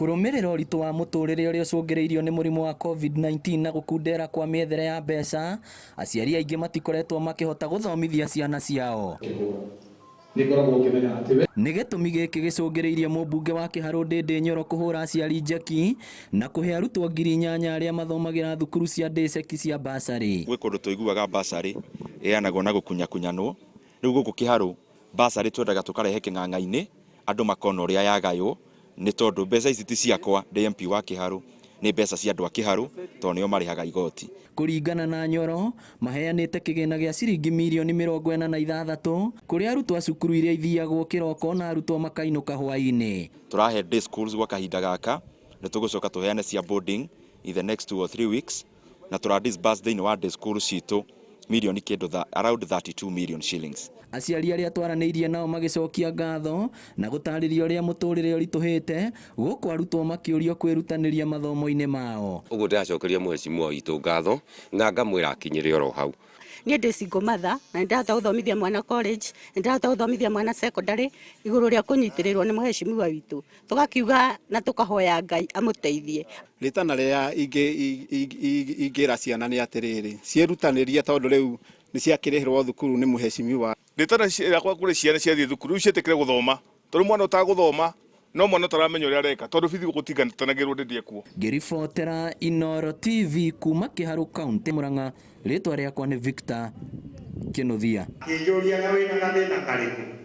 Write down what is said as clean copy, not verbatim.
Kũrũmĩrĩra ũritũ wa mũtũrĩre ũrĩa ũcũngĩrĩirio nĩ mũrimũ wa Covid-19 na gũkundera kwa mĩethere ya mbeca, aciari aingĩ matikoretwo makĩhota gũthomithia ciana ciao. Nĩ gĩtũmi gĩkĩ gĩcũngĩrĩirie mũmbunge wa Kĩharũ Ndĩndĩ Nyoro kũhũra aciari njeki na kũhe arutwo 8000 arĩa mathomagĩra thukuru cia ndĩceki cia bursary. Gwĩ kũndũ tũiguaga bursary ĩheanagwo na gũkunyakunyanwo, rĩu gũkũ Kĩharũ bursary twendaga tũkarehe kĩng'ang'a-inĩ andũ makona ũrĩa yagaywo nĩ tondũ mbeca ici ti ciakwa ndĩ MP wa Kĩharũ, nĩ mbeca cia andũ a Kĩharũ tondũ nĩo marĩhaga igoti. Kũringana na Nyoro, maheanĩte kĩgĩna gĩa ciringi mirioni 46 kũrĩ arutwo a cukuru iria ithiagwo kĩroko na arutwo makainũka hwaĩ-inĩ. Tũrahe day schools gwa kahinda gaka, nĩ tũgũcoka tũheane cia boarding in the next 2 or 3 weeks, na tũra disburse thĩinĩ wa day school citũ mirioni kĩndũ around 32 million shillings. Aciari arĩa twaranĩirie nao magĩcokia ngatho na gũtarĩria ũrĩa mũtũrĩre ũritũhĩte gũkũ arutwo makĩũrio kwĩrutanĩria mathomo-inĩ mao. Ũguo ndĩracokeria mũhecimiwa witũ ngatho na ngamwĩra akinyĩre oro hau. Niĩ ndĩ single mother na nĩ ndahota gũthomithia mwana college, nĩ ndahota gũthomithia mwana secondary igũrũ rĩa kũnyitĩrĩrwo nĩ mũhecimiwa witũ. Tũgakiuga na tũkahoya Ngai amũteithie. Rĩtana rĩrĩa ingĩra ciana nĩ atĩrĩrĩ, ciĩrutanĩrie tondũ rĩu nĩ ciakĩrĩhĩrwo thukuru nĩ mũhecimiwa. Rĩtana rĩakwa kũrĩ ciana ciathiĩ thukuru rĩu ciĩtĩkĩre gũthoma, tondũ mwana ũtagũthoma no mwana ũtaramenya ũrĩa areka, tondũ bithi gũtingatanagĩrwo ndĩndĩ kuo. Ngĩribotera Inooro TV kuma Kĩharũ, Kaũntĩ Murang'a, rĩtwa rĩakwa nĩ Victor Kĩnuthia. Akĩnjũria, "Na wĩna gathĩna karĩkũ?"